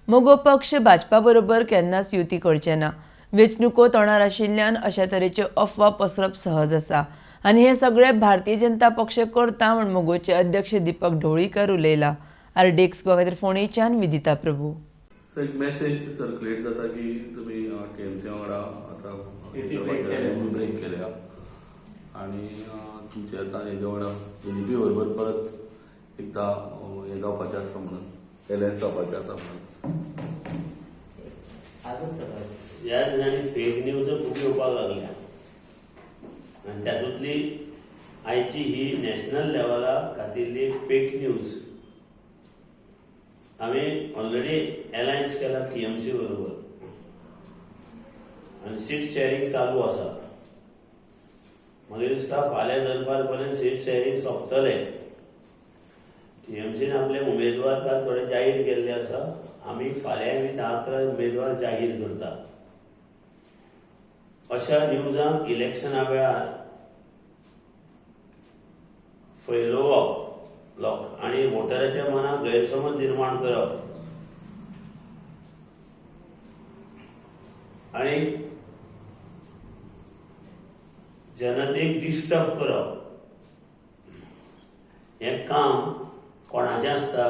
मगो पक्ष भाजपा बरोबर केन्नाच युती करचे ना. वेंचणुको तोंडार आशिल्ल्यान अशा तरेच्यो अफवा पसरप सहज आसा आनी हे सगळे भारतीय जनता पक्ष करता म्हूण मगोचे अध्यक्ष दीपक ढवळीकर उलयला. आरडीएक्स गोवा खातीर फोंडेच्यान विदिता प्रभू. सो एक मेसेज सर्क्युलेट जाता की तुमी टीएमसी वांगडा आतां युती break केल्या. युती ब्रेक केल्या आनी तुमचे आतां हेजे वांगडा बीजेपी बरोबर परत एकदां हें जावपाचें आसा म्हणून, एलायन्स जावपाचें आसा म्हणून. आजच सकाळी ह्या दिसांनी फेक न्यूज खूब येवपाक लागल्या आनी तातूंतली आयची ही नॅशनल लेवलाक घातिल्ली फेक न्यूज. आमी ऑलरेडी एलायन्स केला टीएमसी बरोबर आनी सीट शेअरींग चालू आसा. मागीर दिसता फाल्यां दनपार पर्यंत सीट शेअरींग सोंपतलें. टीएमसीन आपले उमेदवार काल थोडे जाहीर केल्ले आसा. आमी फाल्यां बी 10-11 उमेदवार जाहीर करता. अशा न्यूजांक इलेक्शना वेळार फैलोवप लोक आनी वोटराच्या मनाक गैरसमज निर्माण करप आनी जनतेक डिस्टर्ब करप हें काम कोणाचें आसता?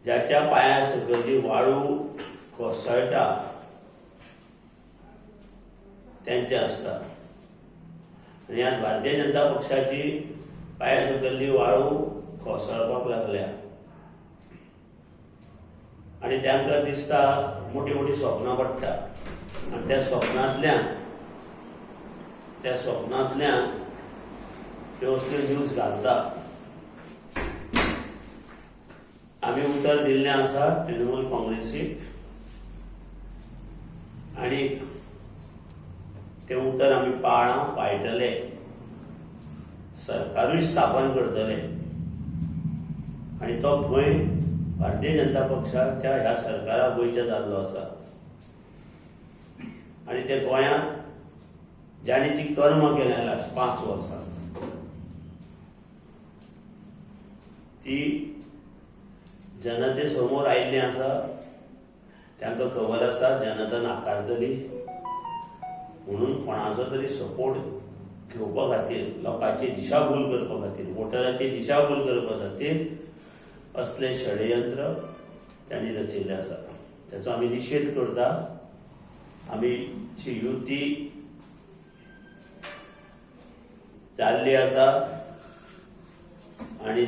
ज्याच्या पांया सकयली वाळू कोसळटा तेंचें आसता. आनी आज भारतीय जनता पक्षाची पांया सकयली वाळू कोसळपाक लागल्या आनी तांकां दिसता मोटी मोटी स्वप्नां पडटा आनी त्या स्वप्नांतल्यान त्यो असल्यो न्यूज घालता. आमी उतर दिल्लें आसा तृणमूल काँग्रेसीक आनी तें उतर आमी पाळां, पाळटले, सरकारूय स्थापन करतले आनी तो भंय भारतीय जनता पक्षाच्या ह्या सरकाराक गोंयच्या जाल्लो आसा. आनी ते गोंयांत जांणी जी कर्म केल्या लास्ट 5 वर्सां ती जनते समोर आयिल्ली आसा. तांकां खबर आसा जनता नाकारतली म्हणून कोणाचो तरी सपोर्ट घेवपा खातीर, लोकांची दिशाभूल करपा खातीर, वोटराची दिशाभूल करपा खातीर असले षडयंत्र तांणी रचिल्लें आसा. ताचो आमी निशेध करता. आमी जी युती जाल्ली आसा आनी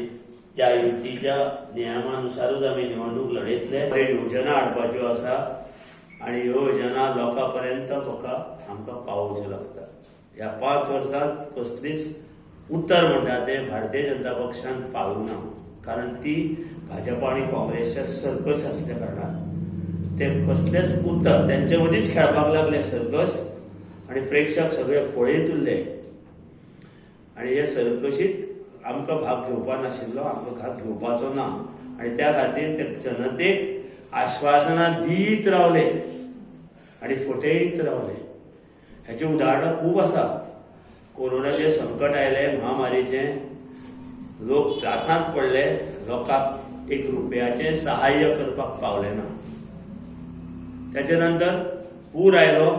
त्या युतीच्या नियमानुसारूच आमी निवडणूक लढयतले. योजना हाडपाच्यो आसा आनी ह्यो योजना लोकां पर्यंत फकत आमकां पावोवच्यो लागता. ह्या 5 वर्सांत कसलीच उत्तर म्हणटा तें भारतीय जनता पक्षान पावूंक ना, कारण ती भाजपा आनी काँग्रेसच्या सर्कस आसल्या कारणान ते कसलेच उत्तर तेंचे मदींच खेळपाक लागले सर्कस आनी प्रेक्षक सगळे पळयत उरले. आनी हे सर्कशीत आमकां भाग घेवपा नाशिल्लो, आमकां भाग घेवपाचो ना आनी त्या खातीर ते जनतेक आश्वासनां दीत रावले आनी फटयत रावले. हाची उदाहरणां खूब आसा. कोरोनाचें संकट आयलें, महामारीचें, लोक त्रासांत पडले, लोकांक 1 रुपयाचें सहाय्य करपाक पावलें ना. ताच्या नंतर पूर आयलो,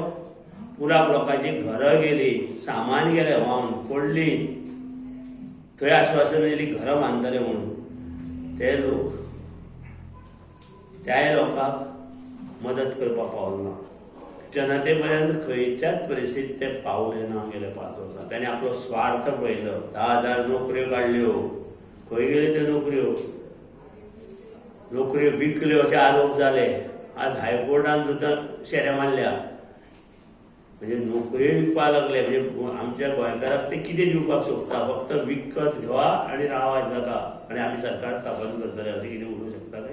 पुराक लोकांची घरां गेली, सामान गेलें व्हांवन पडली, थंय आश्वासन दिली घरां बांदतले म्हणून. ते लोक त्याय लोकांक मदत करपाक पावलो ना. जनते पर्यंत खंयच्याच परिस्थितीत ते पावले ना गेले 5 वर्सां. तांणी आपलो स्वार्थ पळयलो. 10,000 नोकऱ्यो काडल्यो, खंय गेल्यो त्यो नोकऱ्यो? नोकऱ्यो विकल्यो अशे आरोप जाले. आज हायकोर्टान सुद्दां शेरे मारल्या. म्हणजे नोकऱ्यो विकपाक लागले. म्हणजे आमच्या गोंयकाराक ते कितें दिवपाक सोदता? फक्त विकत घेवा आनी रावा जाता आनी आमी सरकार स्थापन करतले अशें कितें उलोवंक शकता काय?